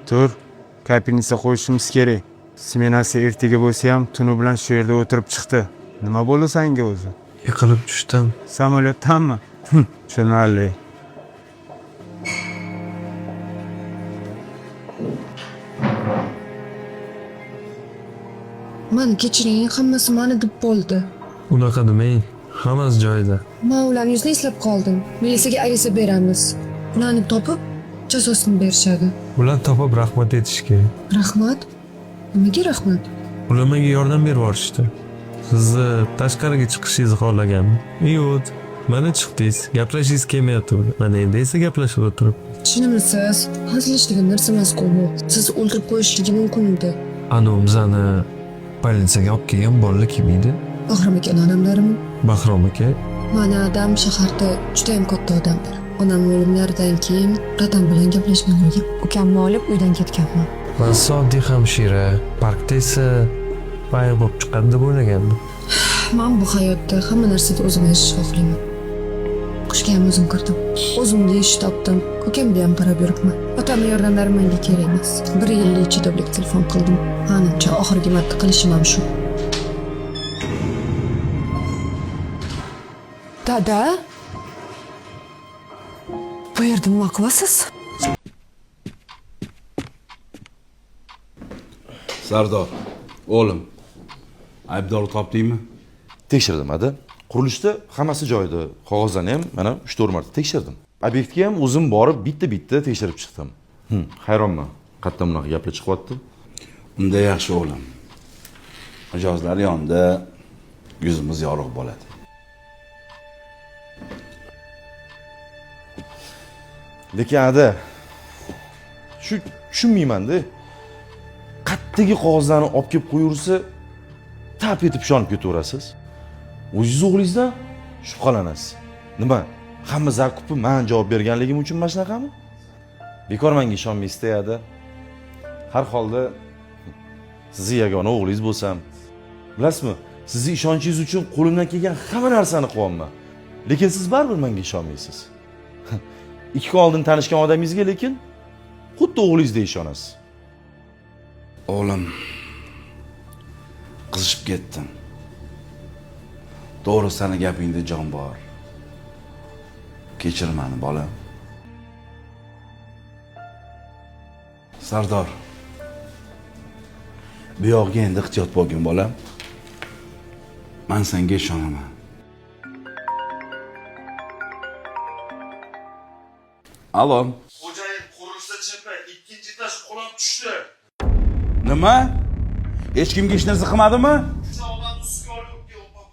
Tur, kapelnitsa qo'yishimiz kerak. Smenasi ertaga bo'lsa ham tuni bilan shu yerda o'tirib chiqdi. Nima bo'ldi senga o'zi? Yiqilib tushdim. Samolyotdanmi? Tushunarli. Mani kechiring, hammasi mani deb bo'ldi. Unaqa demang. Hammasi joyida. Man ularni yuzini eslab qoldim. Militsiyaga ariza beramiz. Ularni topib jazosini berishadi. Ular topib rahmat aytish kerak. Rahmat. Nimaga rahmat? Ular menga yordam berib yuborishdi. Sizni tashqariga chiqishingizni xohlagandim. Yo'q, mana chiqdingiz. Gaplashingiz kelmayapti. Mana endi esa gaplashib o'tirib. Tushunamisiz? Hazillashadigan narsa emas-ku bu. Sizni o'ldirib qo'yishligi mumkin edi. Anu bizani politsiyaga olib kelgan bolalar kim edi? Bahrom akani onamlarimi? Bahrom aka. Mani adam shaharda judayam katta odamdir. Onamni o'limlaridan keyin dadam bilan gaplashmay qo'ygan. Ukamni olib uydan ketganman. Man soddiy hamshira, parkda esa bayiq bo'lib chiqadi deb o'ylagandim. Man bu hayotda hamma narsada o'zim erishishni xohlayman. O'qishga ham o'zim kirdim. O'zimga ish topdim. Ukamga ham qarab yuribman. Otamni yordamlari menga kerak emas. Bir yil ichida o'lik telefon qildim. Manimcha oxirgi marta qilishim ham shu. Dada? Bu yerda nima qilasiz? Sardor, o'g'lim, aybdorni topdingmi? Tekshirdim ada. Qurilishda hammasi joyida. Qog'ozlarni ham mana 3-4 marta tekshirdim. Obyektga ham o'zim borib bitta-bitta tekshirib chiqdim. Hayronman. Qayerdan bunaqa gaplar chiqyapti? Unda yaxshi o'g'lim. Mijozlar yonida yuzimiz yorug' bo'ladi. Lekin ada shu tushunmayman-da. Qattagi qog'ozlarni olib kelib qo'yaversa, tap etib ishonib ketaverasiz. O'zingiz o'g'lingizdan shubhalanasiz. Nima? Hamma zakupi man javob berganligim uchun mana shunaqami? Bekor menga ishonmaysiz-da ada. Har holda sizni yagona o'g'lingiz bo'lsam, bilasizmi, sizni ishonchingiz uchun qo'limdan kelgan hamma narsani qilyapman. Lekin siz baribir menga ishonmaysiz. 2 kun oldin tanishgan odamingizga lekin xuddi o'g'lingizdek ishonasiz. O'g'lim, qizishib ketdim. To'g'ri, sani gapingda jon bor. Kechir meni, bolam. Sardor, bu yog'iga endi ehtiyot bo'lgin, bolam. Men senga ishonaman. Alo. Xo'jayin qurilishda chapa, ikkinchi etaj qulab tushdi. Nima? Hech kimga hech narsa qilmadimi?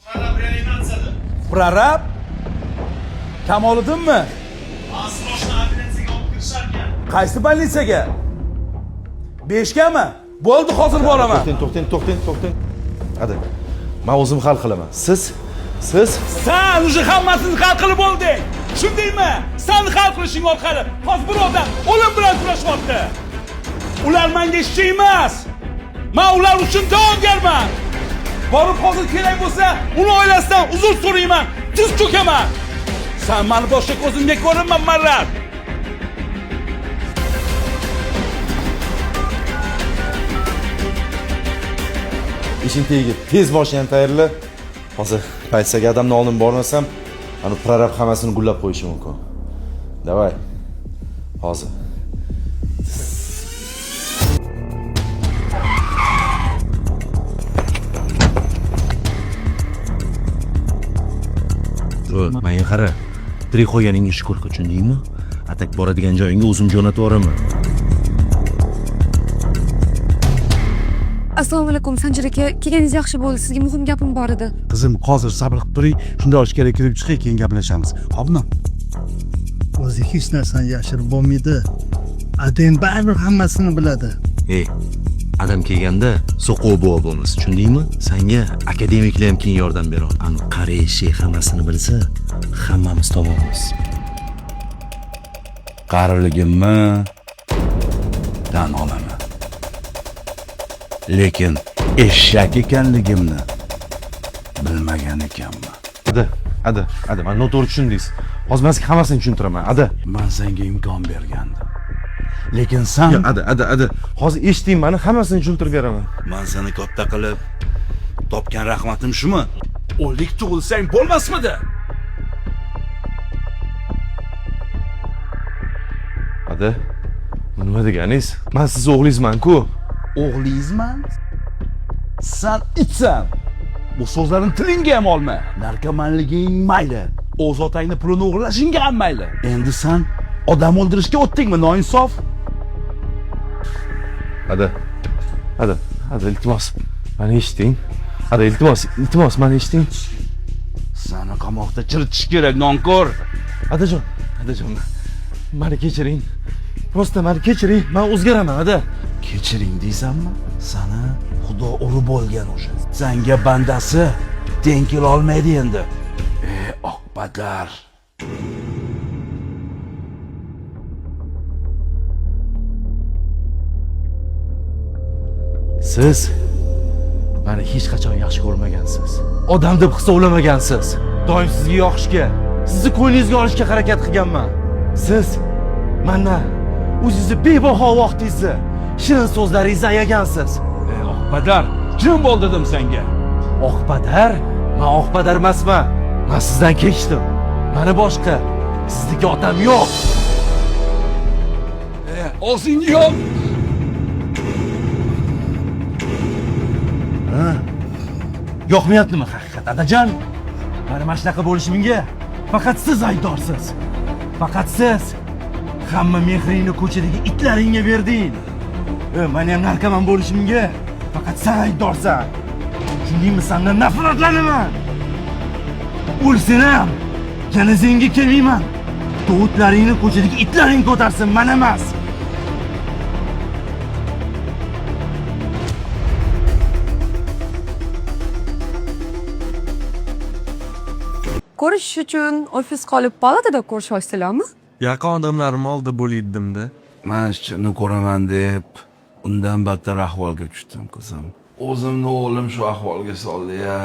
Prorab reanimatsiyada. Prorab? Kamoliddinmi? Asroshni operatsiyaga olib kirisharkan. Qaysi больницаga? 5gami? Bo'ldi, hozir boraman. To'xtang, to'xtang, to'xtang. Ada, men o'zim hal qilaman. Siz Sen уже hammasini hal qilib bo'lding. Tushundingmi? Sen hal qilishing orqali hozir bir odam o'lim bilan kurashyapti. Ular menga ishchi emas. Men ular uchun javobgarman. Borib hozir kerak bo'lsa, uni oilasidan uzr so'rayman, tiz cho'kaman. Sen meni boshqa ko'zimga ko'rinma, Marrat. Ishing tagiga tez mashinani tayyorla. Hozir politsiyaga odamni oldin bormasam, ana prorab hammasini gullab qo'yishi mumkin. Davay. Hozir. Menga qara. Tirik qolganingga shukur qil, tushundingmi? Atak boradigan joyingga o'zim jo'natib yuboraman. Assalomu alaykum Sanjar aka. Kelganingiz yaxshi bo'ldi. Sizga muhim gapim bor edi. Qizim, hozir sabr qilib turing, shunda ichkari kirib chiqay, keyin gaplashamiz. Xo'pmi? O'zi hech narsani yashirib bo'lmaydi. Adem baribir hammasini biladi. Ey, adam kelganda so'qov buva bo'lamiz, tushundingmi? Sanga akademiklar ham keyin yordam bera oladi. Ani qari eshak hammasini bilsa, hammamiz tomamiz. Qariligimni tan olaman. Lekin eshak ekanligimni bilmagan ekanman. Ada, ada, ada, meni noto'g'ri tushundingiz. Hozir men sizga hammasini tushuntiraman. Ada. Men senga imkon bergandim. Lekin san Yo, ada, ada, ada. Hozir eshiting mani, hammasini tushuntirib beraman. Man seni katta qilib topgan rahmatim shumi? O'lik tug'ilsang bo'lmasmidi? Ada, bu nima deganingiz? Man sizni o'g'lingizman-ku. O'g'lingizman? San itsan. Bu so'zlarni tilingga ham olma. Narkomanliging mayli. O'z otangni pulini o'g'irlashingga ham mayli. Endi san odam o'ldirishga o'tdingmi, noinsof? Ada, ada, ada, iltimos. Mani eshiting. Ada, iltimos, iltimos, mani eshiting. Sani qamoqda chiritish kerak, nonko'r. Adajon, adajon, mani kechiring. Просто mani kechiring, man o'zgaraman, ada. Kechiring deysanmi? Sani Xudo urib olgan o'sha. Sanga bandasi teng kela olmaydi endi. E, oqpadar. Siz mani hech qachon yaxshi ko'rmagansiz. Odam deb hisoblamagansiz. Doim sizga yoqishga, sizni ko'nglingizga olishga harakat qilganman. Siz mendan o'zingizni bebaho vaqtingizni, shirin so'zlaringizni ayagansiz. E, oqpadar, jim bo'l dedim senga. Oqpadar? Men oqpadar emasman. Men sizdan kechdim. Mani boshqa, sizniki otam yo'q. E, og'zingni yop. Yoqmayaptimi haqiqat, adajon? Mani mana shunaqa bo'lishimga faqat siz aybdorsiz. Faqat siz hamma mehringni ko'chadagi itlaringga berding. Mani ham narkoman bo'lishimga faqat sen aybdorsan. Tushundingmi, sendan nafratlanaman. O'lsam ham janozangga kelmayman. Tovutlaringni ko'chadagi itlaring ko'tarsin, man emas. Ko'rishish uchun ofis qolib palatada ko'risha olsizlarmi? Yaqin odamlarim oldida bo'laydimda. Man ishchini ko'raman deb undan battar ahvolga tushdim, qizim. O'zimni o'g'lim shu ahvolga soldi ya.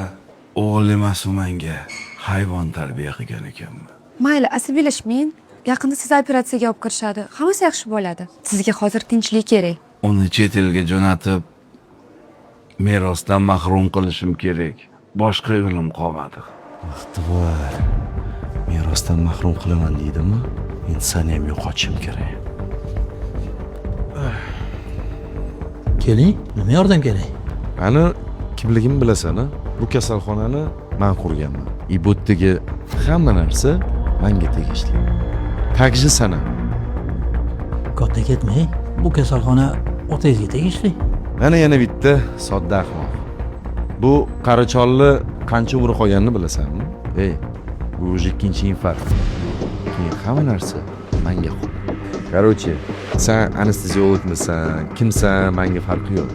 O'g'il emas u menga, hayvon tarbiya qilgan ekanman. Mayli, asabiylashmang. Yaqinda sizni operatsiyaga olib kirishadi. Hammasi yaxshi bo'ladi. Sizga hozir tinchlik kerak. Uni chet elga jo'natib merosdan mahrum qilishim kerak. Boshqa yo'lim qolmadi. Vaqti bor. Merosdan mahrum qilaman deydimi? Endi seni ham yo'qotishim kerak. Keling, nima yordam kerak? Mani kimligimni bilasan, a? Bu kasalxonani man qurganman. И bu yerdagi hamma narsa menga tegishli. Также sana. Katta ketmang. Bu kasalxona otangizga tegishli. Mana yana bitta sodda ahmoq. Bu qaracholni qancha umri qolganini bilasanmi? Ey, bu уже ikkinchi infarkt. Keyin hamma narsa menga qoladi. Короче, sen anesteziologmisan, kimsan, menga farqi yo'q.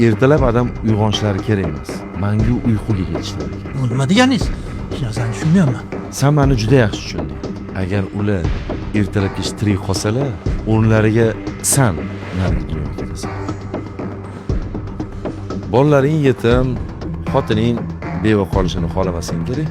Ertalab adam uyg'onishlari kerak emas. Mangu uyquga ketishlari kerak. Bu nima deganingiz? Hech narsani tushunmayapman. Sen meni juda yaxshi tushunding. Agar ular ertalabgacha tirik qolsalar, o'rnlariga san narigi dunyoga ketasan. Bolalaring yetim, xotining beva qolishini xohlamasang kerak.